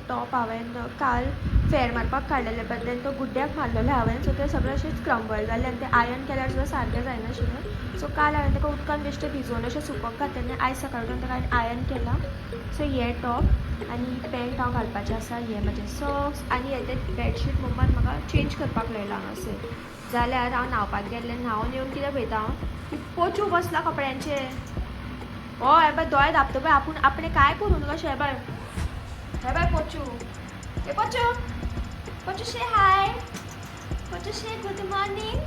Top हांवें काल फेर मारपाक काडलेले, बट then तो गुड्ड्याक मारलेलो हांवें, सो ते सगळें अशेंच क्रम्बल जालें आनी ते आयर्न केल्यार सुद्दां सारकें जायनाशिल्लें. सो काल हांवें ताका उदकान बेश्टें भिजोवन अशें सुकोवंक घातलेलें, आयज सकाळी उठून ताका हांवें आयर्न केलां. सो हे टॉप आनी पॅन्ट हांव घालपाचें आसा, हे म्हाजे सॉक्स आनी हे ते बेडशीट मम्मान म्हाका चेंज करपाक लायलां हांगासर. जाल्यार हांव न्हांवपाक गेल्लें, न्हांवन येवन कितें पळयता हांव की पोचू बसला कपड्यांचेर. हय बाय दोळे धांपता पळय, आपूण आपणें कांय करूं न्हू कशें. बाय हे बाय पोचू, हे पोचू, पोचू शे हाय, पोचू शे गुड मॉर्निंग,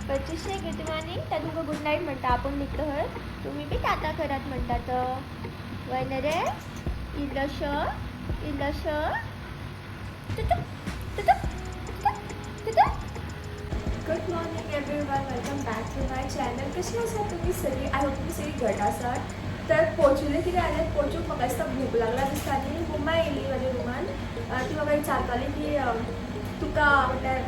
पोचू शे गुड मॉर्निंग. तर तुमकां गुड नायट म्हणटा, आपूण न्हिदता हय, तुमी बी टाटा करात म्हणटा तो वय न्हय रे. इल्लोसो इल्लोसो तुतू तुतू तुतू. Good morning everyone, welcome back to my channel. कशी आसात तुमी सगळीं? I hope तुमी सगळीं घट आसात. तर पोचुलें कितें जालें, पोचूक म्हाका दिसता भूक लागला दिसता आनी मम्मा येयली म्हाज्या रुमान, ती म्हाका विचारताली की तुका म्हटल्यार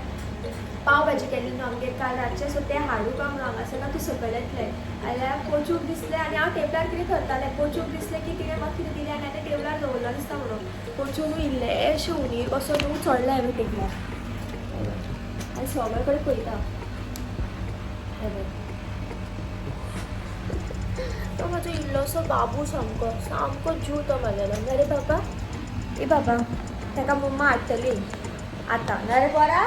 पाव भाजी केल्ली न्हू आमगेर काल रातचें, सो तें हाडूं काय म्हणून हांगासर ना तूं सकयल येतलें जाल्यार पोचूक दिसलें. आनी हांव टेबलार कितें करतालें, पोचूक दिसलें की तिणें म्हाका कितें दिलें आनी हांवें टेबलार दवरलां दिसता म्हणून. पोचू न्हू इल्लेशें हुनीर कसो न्हू चडलें हांवें टेबलार आनी सगळे कडेन पळयता. तो म्हाजो इल्लोसो बाबू सामको सामको जीव तो म्हागेलो. अरे बाबा, ए बाबा, ताका मम्मा हाडटली आतां. ना रे पोरा,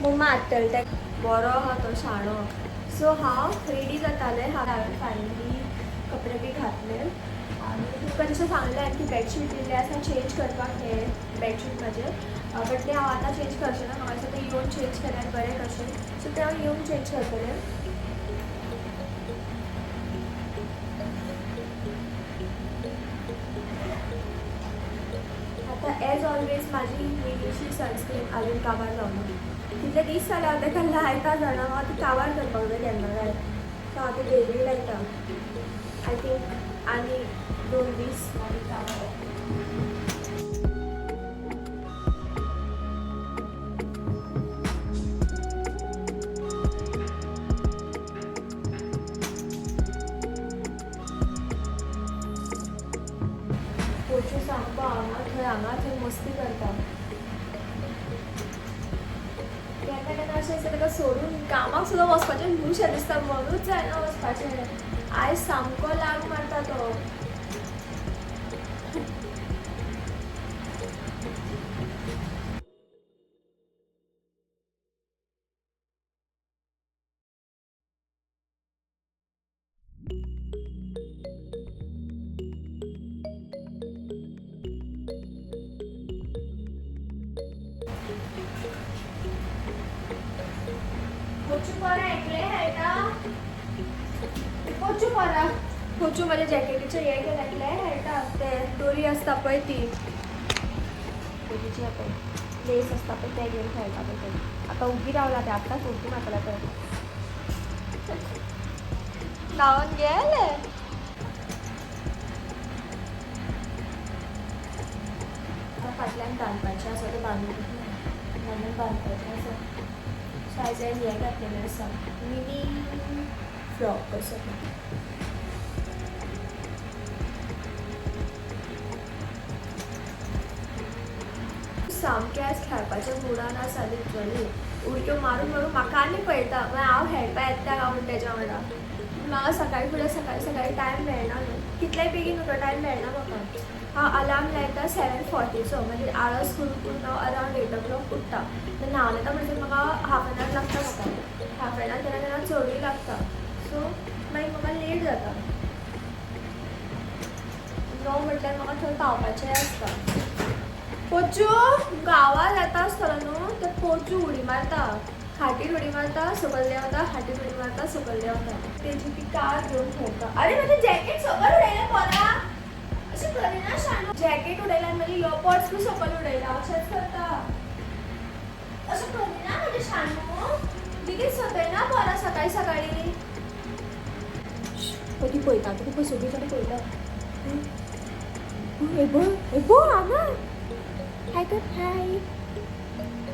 मम्मा हाडटली ताका. बरो आहा तो शाणो. सो हांव रेडी जातालें, हांवें फायनली कपडे बी घातले आनी तुमकां जशें सांगलें हांवें की बेडशीट दिल्लें आसा चेंज करपाक, हे बेडशीट म्हाजें, बट तें हांव आतां चेंज करचें ना, म्हाका दिसता तें येवन चेंज केल्यार बरें कशें. सो तें हांव येवन चेंज करतलें. आतां एज ऑलवेज म्हाजी मिनीशी सनस्क्रीन आजून काबार जावना, कितले दीस जाले हांव ताका लायता जाणा, हांव ती काबार करपाक जाय केन्ना काय. सो हांव ती डेली लायता. I think आनी 2 दीस मागीर काबार जाता. पोचू सामको हांगा थंय हांगा थंय मस्ती करता. केन्ना केन्ना अशें दिसता ताका सोडून कामाक सुद्दां वचपाचें न्हू शें दिसता, मनूच जायना वचपाचें. आयज सामको लाग मारता तो. पोचू पोरा एकलें खेळटा, पोचू पोरा, पोचू म्हाज्या जॅकेटीचें हें घेवन एकलें खेळटा. तें दोरी आसता पळय ती दोरीची पळय लेस आसता पळय तें घेवन खेळटा पळय तें. आतां उबी रावला तें, आतांच उडकी मारतलें तें. न्हांवन गेलें. आतां फाटल्यान बांदपाचें आसा तें बांदून म्हणून बांदपाचें आसा. सो आयज हांवें हें घातलेलें आसा, मिनी फ्रॉक कसो. सामकें आयज खेळपाच्या मुडान आसा लिटरली. उडक्यो मारून मारून म्हाका आनी पळयता, मागीर हांव खेळपा येता काय म्हूण तेज्या वांगडा. म्हाका सकाळी फुडें सकाळी सकाळी टायम मेळना न्हू, कितलेय बेगीन उठो टायम मेळना म्हाका. हांव अलार्म लायता 7:40चो, मागीर आळस करून करून हांव अरावंड 8 o'clock उठ्ठा. मागीर न्हांवन येता म्हणसर म्हाका हाफ एन our लागता, म्हाका हाफ एन our केन्ना केन्ना चडूय लागता. सो मागीर म्हाका लेट जाता. 9 म्हटल्यार म्हाका थंय पावपाचें आसता. पोचू तुमकां आवाज येता आसतलो न्हू, तर पोचू उडी मारता, खाटीर उडी मारता, सकयल देंवता, खाटीर उडी मारता, सकयल देंवता. तेजी ती कार घेवन खेळटा. अरे म्हजें जॅकेट सकयल उडयलें पोरा, अशें करिना शाणू. जॅकेट उडयलें आनी म्हाजे इयरपॉड्स बी सकयल उडयला, अशेंच करता. अशें करिना म्हजें शाणू, बेगीन सतयना पोरा सकाळी सकाळी. पळय ती पळयता तुका, पळय सगळी कडेन पळयता. हे पळय, हे पळय हांगा हाय कर, हाय.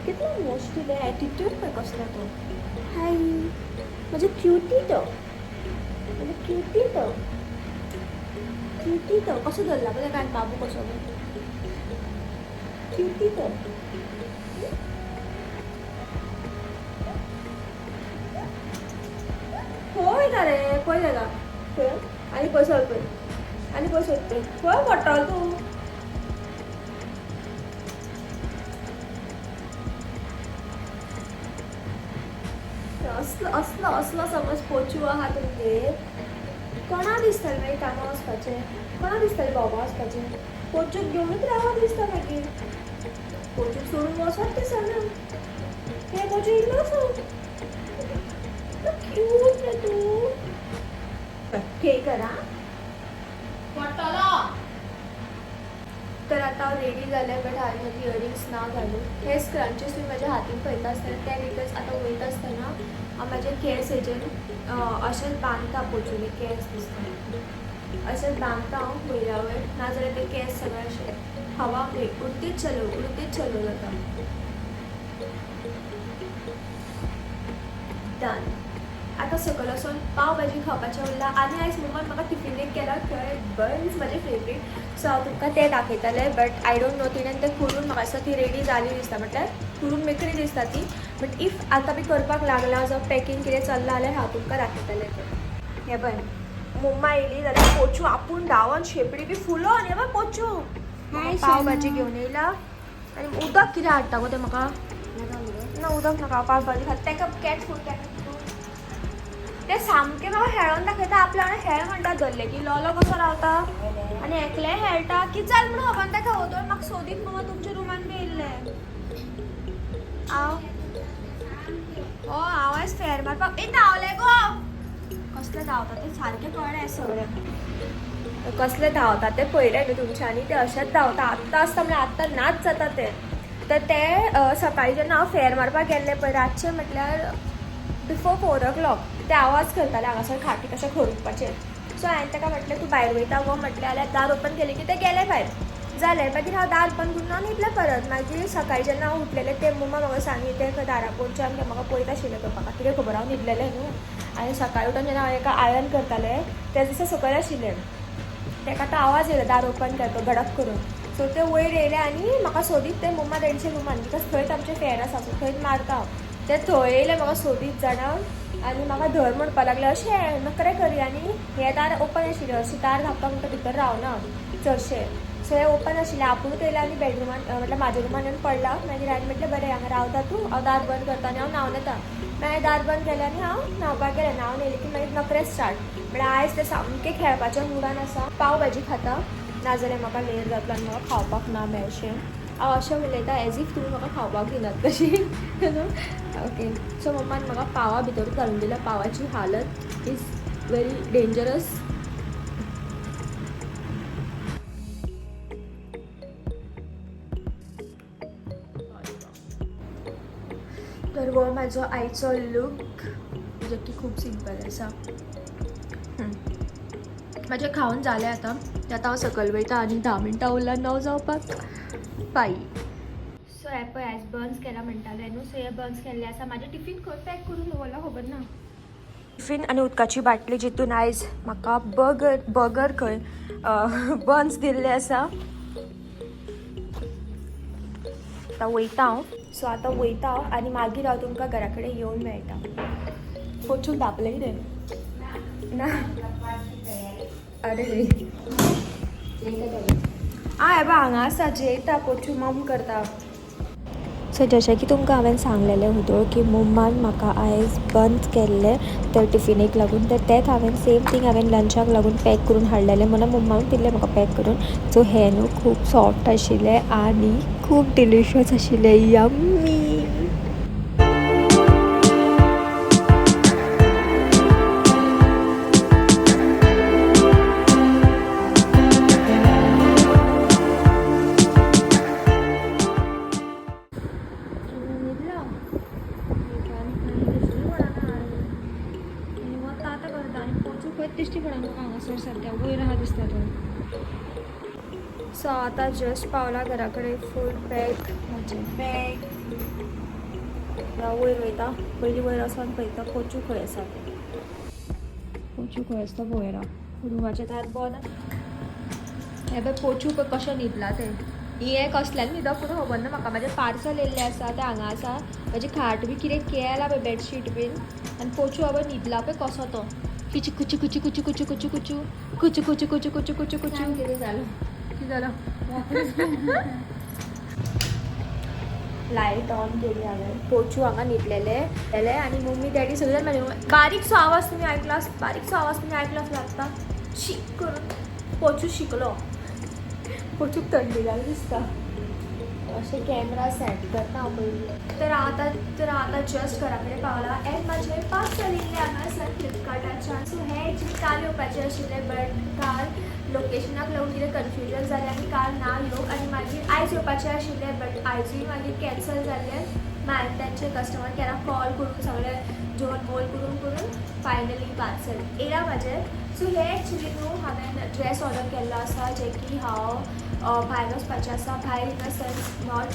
कितलो मोस्टी तें एटिट्यूड पळय कसलो तो. हाय म्हजो क्युटी तो, म्हजो क्युटी तो, क्युटी तो. कसो धरला पळय ताका बाबू कसो. क्युटी तो. खंय वयता रे, खंय जाता खंय? आनी पयसो पळय, आनी पयसो पळय, खंय पडटलो तूं? असलो असलो असलो समज पोचू आहा तुमगेर. कोणा दिसतलें मागीर कामां वचपाचें, कोणा दिसतलें भोंवपा वचपाचें? पोचूक घेवनूच रावत दिसता मागीर, पोचूक सोडून वचत दिसना. हे पोचू इल्लो आसा, क्यूट रे तूं. खेळ करा पडटलो. तर आता हांव रेडी जालें, बट हांवें म्हजी इयरिंग्स ना घालून. हे स्क्रंचीस तुमी म्हज्या हातीन पळयता आसतना ते because आतां वयता आसतना हांव म्हाजे केंस हेजेर अशेंच बांदता, पोचुले केंस दिसता अशेंच बांदता हांव वयल्या वयर, नाजाल्यार ते केंस सगळे अशे हवा उडतीच चलो उडतीच चलो जाता. डन. आतां सकयल वचोन पाव भाजी खावपाचें उरलां. आनी आयज मम्मान म्हाका टिफिनेक केला थंय बन्स, म्हाजे फेवरेट. सो हांव तुमकां तें दाखयतलें, बट I don't know तिणें तें करून म्हाका दिसता ती रेडी जाली दिसता, म्हटल्यार करून मेकळी दिसता ती. बट if आतां बी करपाक लागलां जावं पॅकींग कितें चल्लां जाल्यार हांव तुमकां दाखयतलें तें. हें पळय मम्मा येयली जाल्यार पोचू आपूण धांवन शेपडी बी फुलोन. हें पळय पोचू पाव भाजी घेवन येयला. आनी उदक कितें हाडटा गो तें म्हाका? ना उदक नाका, पाव भाजी खाता. ताका कॅट फूड कॅट ते सामकें म्हाका खेळोन दाखयता. आपल्या वांगडा खेळ म्हणटा धरलें की लोलो कसो रावता आनी एकलें खेळटा की चल म्हणून खबर ताका. वोदोळ म्हाका सोदीत मम्मा तुमच्या रुमान बी येयल्लें. हांव हय हांव आयज फेर मारपाक ए धांवलें गो. कसलें धांवता तें सारकें कळ्ळें सगळें, कसलें धांवता तें पळयलें न्हू तुमच्यांनी. तें अशेंच धांवता आत्तां आसता म्हळ्यार आत्तां नाच जाता तें. तर तें सकाळीं जेन्ना हांव फेर मारपाक गेल्लें पळय रातचें, म्हटल्यार बिफोर 4 o'clock, ते आवाज करताले हांगासर खाटी कशें खरुपाचें. सो हांवें ताका म्हटलें तूं भायर वयता गो म्हटलें जाल्यार दार ओपन केलें की तें गेलें भायर. जालें मागीर हांव दार बंद करून हांव न्हिदलें परत. मागीर सकाळीं जेन्ना हांव उठलेलें तें मम्मा म्हाका सांगी तें खंय दारा पोंदच्यान तें म्हाका पळयत आशिल्लें पळय, म्हाका कितें खबर हांव न्हिदलेलें न्हू. आनी सकाळीं उठून जेन्ना हांव एका आयर्न करतालें त्या दिसा सकयल आशिल्लें, ताका आतां आवाज येयलो दार ओपन केलो गडप करून. सो ते वयर येयले आनी म्हाका सोदीत ते मम्मा तेंच्या रुमान, because थंयच आमचें फॅन आसा सो थंयच मारता हांव. ते थंय येयले म्हाका सोदीत जाणा आनी म्हाका धर म्हणपाक लागले अशें नखरे करी. आनी हें दार ओपन आशिल्लें, अशें दार धांपता म्हणटा भितर रावना चडशें. सो हें ओपन आशिल्लें, आपुणूच येयलें आनी बेडरुमान म्हटल्यार म्हाज्या रुमान येवन पडला. मागीर हांवें म्हटलें बरें हांगा रावता तूं, हांव दार बंद करता आनी हांव न्हांवन येता. मागीर दार बंद केलें आनी हांव न्हांवपाक गेलें. न्हांवन येयलें की मागीर नखरे स्टार्ट. म्हळ्यार आयज तें सामकें खेळपाच्या मुडान आसा. पाव भाजी खाता नाजाल्यार म्हाका लेट जातलो आनी म्हाका खावपाक ना मेळशें. हांव अशें उलयता एज if तुमी म्हाका खावपाक दिनात तशी. ओके सो मम्मान म्हाका पावा भितर घालून दिल्या. पावाची हालत is very dangerous. तर हो म्हाजो आयचो लूक, जे की खूब सिंपल आसा. म्हाजें खावन जालें आतां. आतां हांव सकयल वयता आनी 10 मिनटां उरला 9 जावपाक. बाय. सो हे पळय आयज बन्स केला म्हणटालें न्हू, सो हे बन्स केल्ले आसा. म्हाजें टिफीन खंय पॅक करून दवरलां खबर ना. टिफीन आनी उदकाची बाटली जितून आयज म्हाका बर्गर खंय बन्स दिल्ले आसा. आतां वयता हांव. सो आतां वयता हांव आनी मागीर हांव तुमकां घरा कडेन येवन मेळटा. पोचून धांपलें कितें ना? अरे आं हे पळय हांगा आसा जेयता पोचू मम करता. सो जशें की तुमकां हांवें सांगलेलें हुदोळ की मम्मान म्हाका आयज बंद केल्लें तर टिफिनेक लागून, तर तेंच हांवें सेम थींग हांवें लंचाक लागून पॅक करून हाडलेलें म्हणून मम्मान दिल्लें म्हाका पॅक करून. सो हें न्हू खूब सॉफ्ट आशिल्लें आनी खूब डिलिशियस आशिल्लें, यम्मी. दिश्टी पडना म्हाका हांगासर सद्या वयर आहा दिसता तो. सो आतां जस्ट पावला घरा कडेन, फूल बॅग म्हाजें बॅग. वयर वयता पयलीं, वयर वचोन पळयता पोचू खंय आसा तें. पोचू खंय आसता पळोवया. रुमाचें दार बंद. हें पळय पोचू पळय कशें न्हिदलां तें. हें कसल्यान न्हिदप म्हणून खबर ना म्हाका. म्हाजें पार्सल येयल्लें आसा तें हांगा आसा. म्हाजी खाट बी कितें केला पळय, बेडशीट बीन. आनी पोचू हांव न्हिदला पळय कसो तो. किचू कुचू कुचू कुचू कुचू कुचू कुचू कुचू कुचू कुचू कुचू कुचू कुचू. कितें जालें? कितें जालें? लायट ऑन केली हांवें. पोचू हांगा न्हिदलेले जाले आनी मम्मी डॅडी सगळें म्हाजे बारीकसो आवाज तुमी आयकला, बारीकसो आवाज तुमी आयकलो आसलो आत्तां शीक करून. पोचू शिकलो, पोचूक थंडी जाली दिसता. अशें कॅमरा सेट करता हांव पयलीं. तर आतां जस्ट घरा कडेन पावला एंड म्हाजें पार्सल येयल्लें हांगासर फ्लिपकार्टाच्यान. सो हें एक्चुली काल येवपाचें आशिल्लें, बट काल लोकेशनाक लागून कितें कन्फ्युजन जालें आनी काल ना येवंक. आनी मागीर आयज येवपाचें आशिल्लें, बट आयजूय मागीर कॅन्सल जाल्लें. मागीर तांचे कस्टमर कॅराक कॉल करून सगळें जोर बोल करून करून फायनली पार्सल येयलां म्हाजें. सो हें एक्चुली न्हू हांवें ड्रेस ऑर्डर केल्लो आसा, जे की हांव भायर वचपाचें आसा. भायर इन अ सेन्स not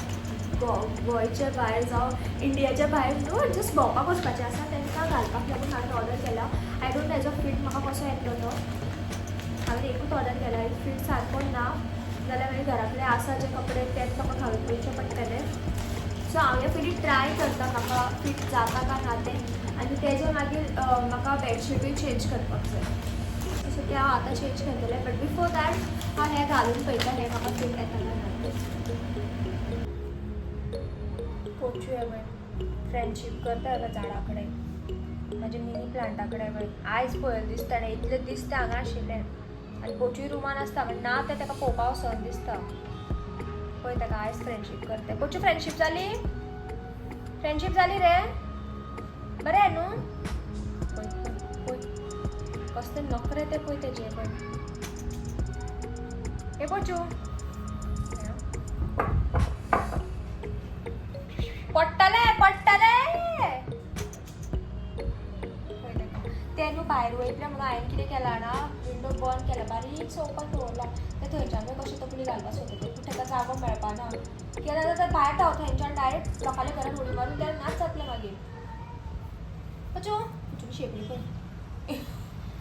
गोंयच्या भायर जावं इंडियाच्या भायर न्हू, जस्ट भोंवपाक वचपाचें आसा, तांकां घालपाक लागून हांवें ऑर्डर केला. I don't know हेजो फीट म्हाका कसो येतलो तो. हांवें एकूच ऑर्डर केला. फीट सारको ना जाल्यार मागीर घरा कडेन आसा जे कपडे तेच म्हाका घालून पळोवचे पडटले. सो हांव हे पयलीं ट्राय करता म्हाका फीट जाता काय ना तें, आनी तेजे मागीर म्हाका बेडशीटूय चेंज करपाक जाय. सो तें हांव आतां चेंज करतलें, बट बिफोर that हांव हें घालून पळयता, हें म्हाका फीट येता काय ना तें. पोचू पळय फ्रेंडशीप करता पळय झाडा कडेन, म्हाजे मिनी प्लांटा कडेन. पळय आयज पळयलें दिसता ताणें, इतले दीस तें हांगा आशिल्लें आनी पोचूय रुमान आसता, पण ना तें ताका पळोवपा वचोन दिसता. पळय ताका आयज फ्रेंडशीप करता. पोचू, फ्रेंडशीप जाली? फ्रेंडशीप जाली रे? बरें न्हू? पळय पळय पळय कसले नखरे ते पळय तेजे. पळय हे पोचू पडटले पडटले. पळय ताका. ते न्हू भायर वयतले म्हणून हांवें कितें केलां जाणा, विंडो बंद केला, बारीकसो ओपन दवरला. ते थंयच्यान कशें तकली घालपाक सोदता ते, पूण ताका जागो मेळपा ना. कित्याक जाल्यार भायर धांवता थंयच्यान डायरेक्ट लोकांल्या घरान उडी मारून, त्याला नाच जातलें मागीर. पचू, पुचुली शेंपडी पळय.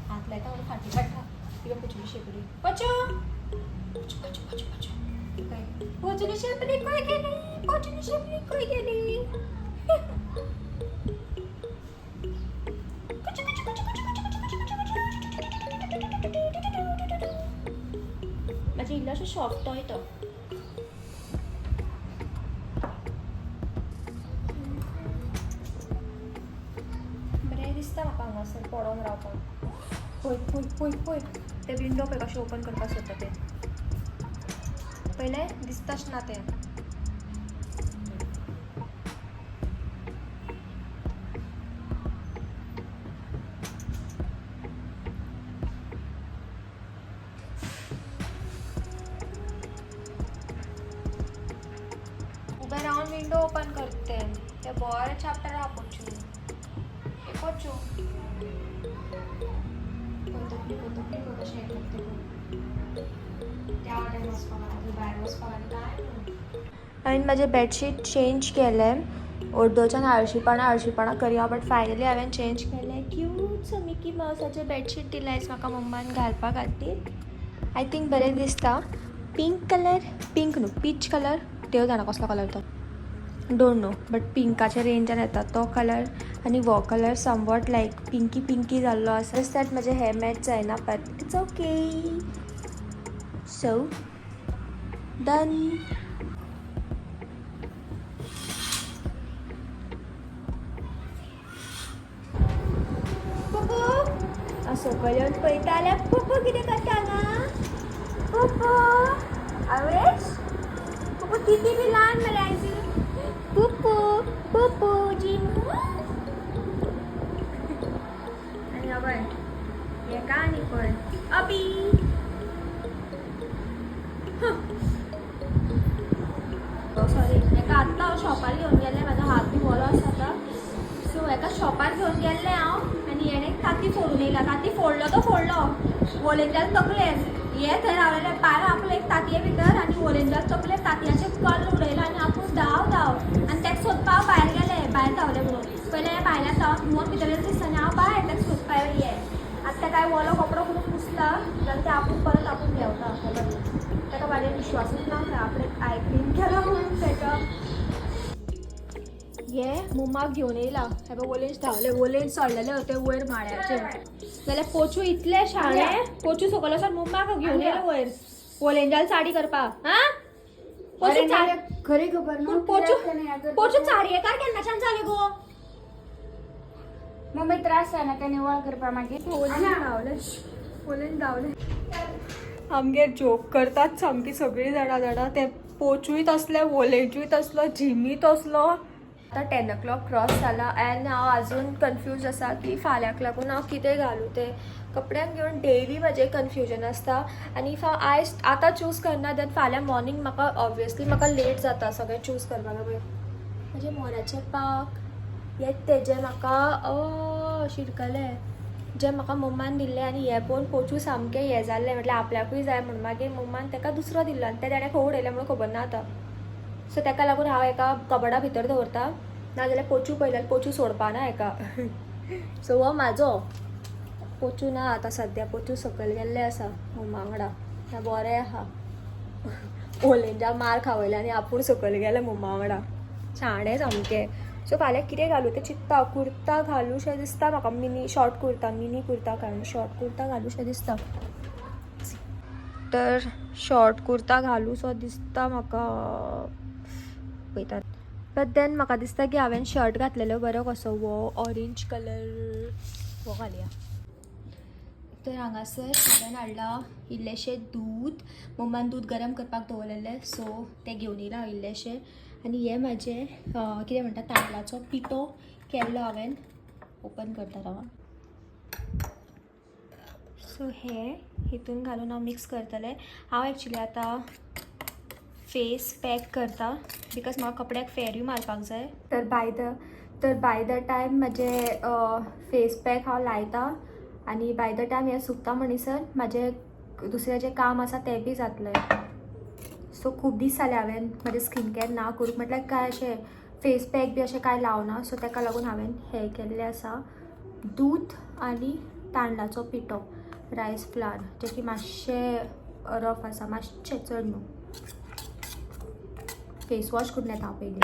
हात लायता म्हणून फाटी काडटा. कितें पुचुली शेंपडी. पचू पचू पचू पचू पचू. पळय पोचुली शेंपडी खंय गेली? पोचुली शेंपडी खंय गेली? कुचू कुचू कुचू कुचू कुचू कुचू कुचू कुचू. म्हाजे इल्लोसो सॉफ्ट टॉय तो. बरें दिसता म्हाका हांगासर पडोन रावपाक. पळय पळय पळय पळय ते विंडो पळय कशें ओपन करपाक सोदता तें. पयलें दिसताच ना तें. उबें रावन विंडो ओपन करता तें. तें बरें चॅप्टर आहा. पोचू, ए पोचू, पळय तकली पळय, तकली पळय कशें हें करता पळय. त्या वाटेन वचपाक आनी भायर वचपाक आनी कांय न्हू. हांवें म्हाजें बेडशीट चेंज केलें. अर्दोच्यान आळशीपणां आळशीपणां करया, बट फायनली हांवें चेंज केलें. क्यूट मिकी मावसाचें बेडशीट दिलां आयज म्हाका मम्मान घालपा खातीर. I think बरें दिसता. पिंक कलर, पिंक न्हू, पीच कलर. देव जाणा कसलो कलर तो, don't know, but पिंकाच्या रेंजान येता तो कलर. आनी हो कलर समवॉट लायक पिंकी पिंकी जाल्लो आसा. जस्ट that म्हजें हेर मॅच जायना, but it's okay. So done. पुपू सकयल येवन पळयता जाल्यार पुपू कितें करता हांगा? पुपू, आवेश, पुपू, तिती बी ल्हान मरे आयज. पुपू, पुपू जिमू. आनी अभय हेका आनी पळय अबी. सॉरी, हेका आत्तां हांव शॉपार घेवन गेल्लें. म्हाजो हात बी बरो आसा आतां. सो हेका शॉपार घेवन गेल्लें हांव आनी हेणें तांती फोडून येयला. तांती फोडलो तो फोडलो, वोलेंजाल तकलेर. हे थंय रावलेले, पांय आपलो एक तांतये भितर आनी वोलेंजाल तकलेर तांतयाचें कल्ल उडयलां आनी आपूण धांव धांव आनी ताका सोदपाक भायर गेले. भायर धांवले म्हणून पयलें हें भायल्यान धांवन भोंवन भितर येयलें दिसता आनी हांव भायर ताका सोदपाक ये. आतां काय ओलो कपडो करून पुसला जाल्यार ते आपूण परत आपूण घेवता. खबर ताका म्हाजेर विश्वासूच ना खंय. आपणे हे मम्माक घेवन येयला. हे पळय वलेंज धांवले, वलेंज चडलेले होते वयर माळ्याचेर. जाल्यार पोचू इतले शाणे, पोचू सकयल वचोन मम्माक घेवन येयले वयर वलेंजाल साडी करपाक. हा पोचू चार खरी खबर पूण पोचू पोचू चारयेकार केन्नाच्यान जाले गो. मम्मी त्रास जायना ते निवळ करपा मागीर. वलेन धांवले. आमगेर जोक करतात सामकी सगळीं जाणां जाणां. ते पोचूय तसले, वोलेंचूय तसलो, जिमी तसलो. आतां 10 o'clock cross जाला एन्ड हांव आजून कन्फ्यूज आसा की फाल्यांक लागून हांव कितें घालूं तें. कपड्यांक घेवन डेली म्हजें कन्फ्युजन आसता आनी if हांव आयज आतां चूज करना देन फाल्यां मॉर्निंग म्हाका ऑब्वियसली म्हाका लेट जाता सगळें चूज करपाक. पळय म्हजे मोराचे पाक हे तेजे म्हाका शिरकले जे म्हाका मम्मान दिल्ले आनी हे पळोवन पोचू सामकें हें जाल्लें, म्हटल्यार आपल्याकूय जाय म्हूण. मागीर मम्मान ताका दुसरो दिल्लो आनी तें ताणें खंय उडयलें म्हणून खबर ना आतां. सो ताका लागून हांव एका कबडा भितर दवरता, नाजाल्यार पोचू पळयल्यार पोचू सोडपा ना हेका. सो हो म्हाजो पोचू ना आतां सद्या, पोचू सकयल गेल्ले आसा मम्मा वांगडा. बरें आहा, ओलेंजा मार खावयला आनी आपूण सकयल गेले मम्मा वांगडा. शाणें सामकें. सो फाल्यां कितें घालूं तें चिंत्ता. कुर्ता घालूं शें दिसता म्हाका, mini short kurta, mini kurta घालून शॉर्ट कुर्ता घालूं शें दिसता. तर शॉर्ट कुर्ता घालूं सो दिसता म्हाका, पळयता. बट then म्हाका दिसता की हांवें शर्ट घातलेलो बरो कसो, हो ऑरेंज कलर हो घालया. तर हांगासर हांवें हाडला इल्लेशें दूद. मम्मान दूद गरम करपाक दवरलेलें, सो तें घेवन येयलां इल्लेशें. आनी हें म्हाजें कितें म्हणटा तांदळाचो पिठो केल्लो हांवें. ओपन करता राव. सो हे हितून घालून हांव मिक्स करतलें. हांव एक्चुली आतां फेस पॅक करता because म्हाका कपड्याक फेरूय मारपाक जाय. तर बाय the time म्हजें फेस पॅक हांव लायता आनी बाय the time हें सुकता म्हणसर म्हाजें दुसरें जें काम आसा तें बी जातलें. सो खूब दीस जाले हांवें म्हजें स्किन केअर ना करूंक, म्हटल्यार काय अशें फेस पॅक बी अशें कांय लावना. सो ताका लागून हांवें हें केल्लें आसा, दूद आनी तांदळाचो पिठो, रायस फ्लार, जे की मातशें रफ आसा, मातशें चड न्हू. फेस वॉश करून येता हांव पयलीं.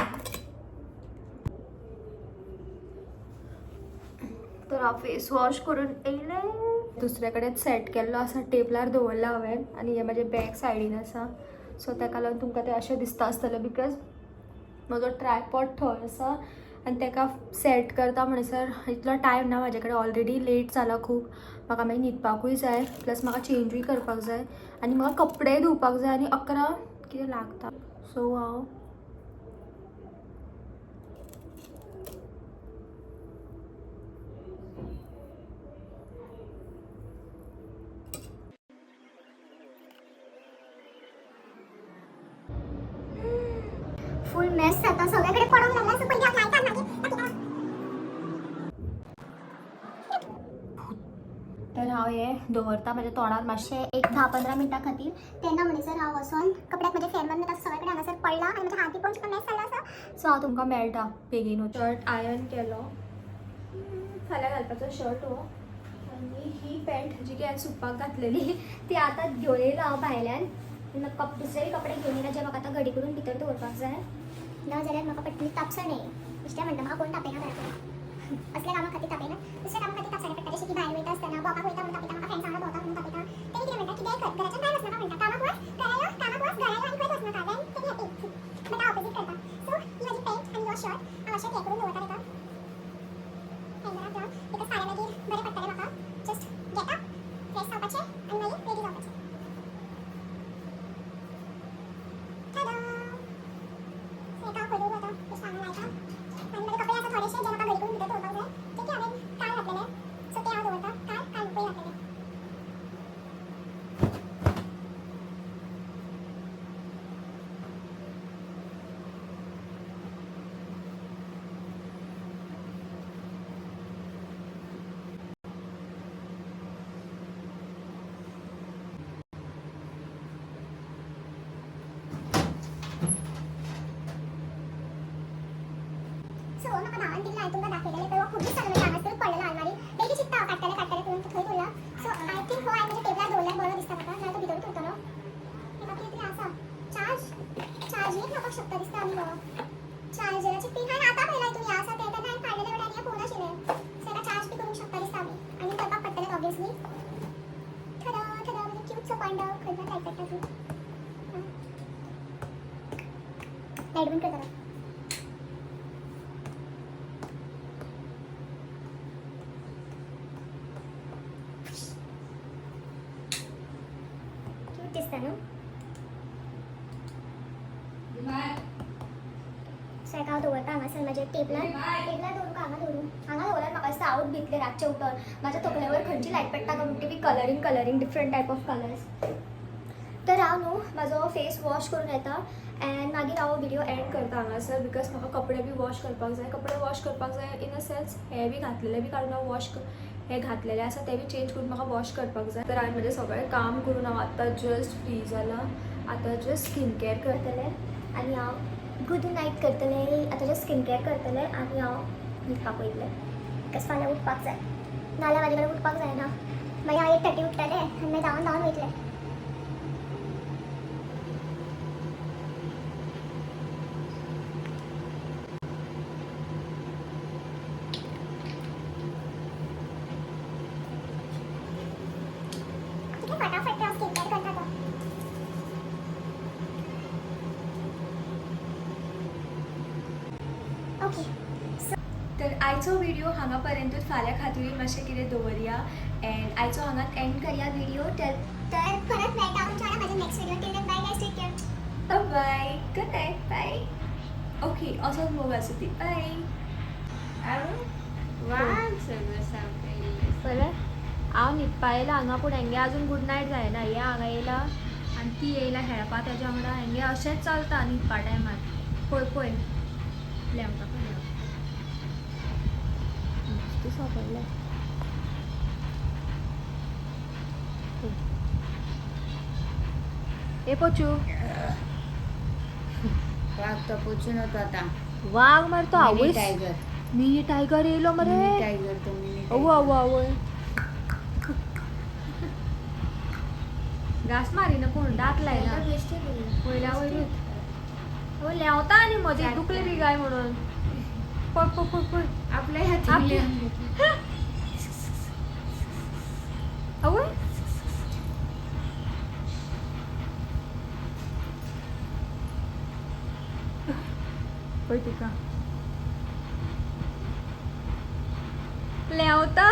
तर हांव फेस वॉश करून येयलें. दुसरे कडेन सेट केल्लो आसा, टेबलार दवरला हांवें आनी हें म्हाजें बॅग सायडीन आसा. सो ताका लागून तुमकां तें अशें दिसता आसतलें because म्हजो ट्रायपॉड थंय आसा आनी ताका सेट करता म्हणसर इतलो टायम ना म्हाजे कडेन. ऑलरेडी लेट जाला खूब, म्हाका मागीर न्हिदपाकूय जाय, प्लस म्हाका चेंजूय करपाक जाय आनी म्हाका कपडेय धुवपाक जाय आनी 11 कितें लागता. सो हांव फुल मेस जाता, सगळीकडे पडूंक लागला. सो पयलीं हांव लायता मागीर. तर हांव हें दवरता म्हाज्या तोंडार मातशें. अशें एक 10-15 मिनटां खातीर. तेन्ना म्हणसर हांव वचोन कपड्याक म्हजे फेर मारून येता. सगळे कडेन हांगासर पडला आनी म्हज्या हाती पळोवन सुद्दां मेस जाल्लो आसा. सो हांव तुमकां मेळटा बेगीन. शर्ट आयर्न केलो, फाल्यां घालपाचो शर्ट हो. आनी ही पॅन्ट जी की हांवें सुकपाक घातलेली ती आतां घेवन येयला हांव भायल्यान. म्हाका दुसरेय कपडे घेवन येयला जे म्हाका आतां घडी करून भितर दवरपाक जाय, ना जाल्यार म्हाका पट्टी तापसाण येयली. बेश्टें म्हणटा, म्हाका कोण तापयना घरा कडेन. असल्या कामा खातीर तापयना, दुसऱ्या कामा खातीर तापसाणे पडटा, जशें की भायर वयता आसतना, भोंवपाक वयता म्हणून तापयता. म्हाका फ्रेंड्सां वांगडा भोंवता म्हणून तापयता. तेणी कितें म्हणटा, कितेंय कर, घराच्यान भायर वचनाका म्हणटा. कामाक वच, घरा यो, कामाक वच, घरा यो आनी खंयच वचनाका. देन तेणी हॅपी. बट हांव ऑपोजीट करता. सो ही म्हजी पॅन्ट आनी हो शर्ट हांव अशें हें करून दवरता ताका हँगराक लावन, because फाल्यां मागीर बरें पडटलें म्हाका जस्ट गेट अप, फ्रेश जावपाचें आनी मागीर रेडी जावपाचें. Ta-da! सो हेका हांव खंय दवरूं आतां? बेश्टें हांगा लायता आनी म्हजे कपडे आसा थोडेशे जे म्हाका घडी करून भितर दवरपाक जाय, जे की हांवें काल घातलेले. सो ते हांव दवरता. काल काल पयर घातलेले. सो म्हाका भावान दिल्लो, हांवें तुमकां दाखयलेलें. तर हो खूब दीस जालो म्हणजे हांगासरूच पडलेलो आलमारी. बेगीन चिंत्ता हांव काडटलें काडटलें करून तो थंय उरला. सो I think हो हांवें म्हज्या टेबलार दवरल्यार बरो दिसता म्हाका, नाल्यार तो भितरूच उरतलो. हेका कितें तरी आसा, चार्ज चार्जींग लावपाक शकता दिसता. आमी हो चार्जराची पीन हांवें आतां पळयला. हितून लायट बंद कर जरा. क्यूट दिसता न्हू. सो हेका हांव दवरता हांगासर म्हाज्या टेबलार. टेबलार दवरूं काय हांगा दवरूं? हांगा दवरल्यार म्हाका दिसता हांवूच भितलें रातचें उठोन म्हाज्या तकलेवर खंयची लायट पडटा काय म्हणटा ती colouring colouring different type of colours. तर हांव न्हू म्हाजो फेस वॉश करून येता एंड मागीर हांव व्हिडियो एंड करता हांगासर, because म्हाका कपडे बी वॉश करपाक जाय. कपडे वॉश करपाक जाय इन अ सेन्स हे बी घातलेले बी काडून हांव वॉश, हे घातलेले आसा ते बी चेंज करून म्हाका वॉश करपाक जाय. तर हांवें म्हजें सगळें काम करून हांव आतां जस्ट फ्री जालां. आतां जस्ट स्किन केअर करतलें आनी हांव गुड नायट करतलें. आतां जस्ट स्किन केअर करतलें आनी हांव न्हिदपाक वयतलें, because फाल्यां उठपाक जाय. नाल्यार म्हाजे कडेन उठपाक जायना. मागीर हांव 8:30 उठतलें आनी मागीर धांवन धांवन वयतलें. कितले फटाफट हांव स्किन केअर करता तो. ओके. तर आयचो व्हिडिओ हांगा पर्यंतूच. फाल्यां खातीरूय मातशें कितें दवरया एंड आयचो हांगात एंड करया व्हिडिओ. तर तर परत मेळटा तुमच्या वांगडा म्हाज्या next video. Till then, bye guys, take care. Bye, good night, bye. Okay, असोच मोग आसूं ती. बाय. वाग सगळं सापडलें. बरें, हांव न्हिदपा येयला हांगा, पूण हेंगे अजून गुड नायट जायना. हे हांगा येयला आनी ती येयला खेळपा तेज्या वांगडा. हेंगे अशेंच चलता न्हिदपा टायमार. पळय पळय, लेंवता पळय, नुस्तें सोंपयलें. ए पोचू. वाग तो पोचून होतो आता. वाग मारतो. मिनी आवय. टायगर. मिनी टायगर येयलो मिनी मरे. टायगर तो, मिनी. अवो अवो आवय, घास मारिना कोण, दांत लायना वयल्या वयरूच. हो, लेंवता आनी मदीं दुखले बी काय म्हणून. पळय पळय पळय पळय. आपल्या आपल्या- आवय. पळय तिका लेंवता.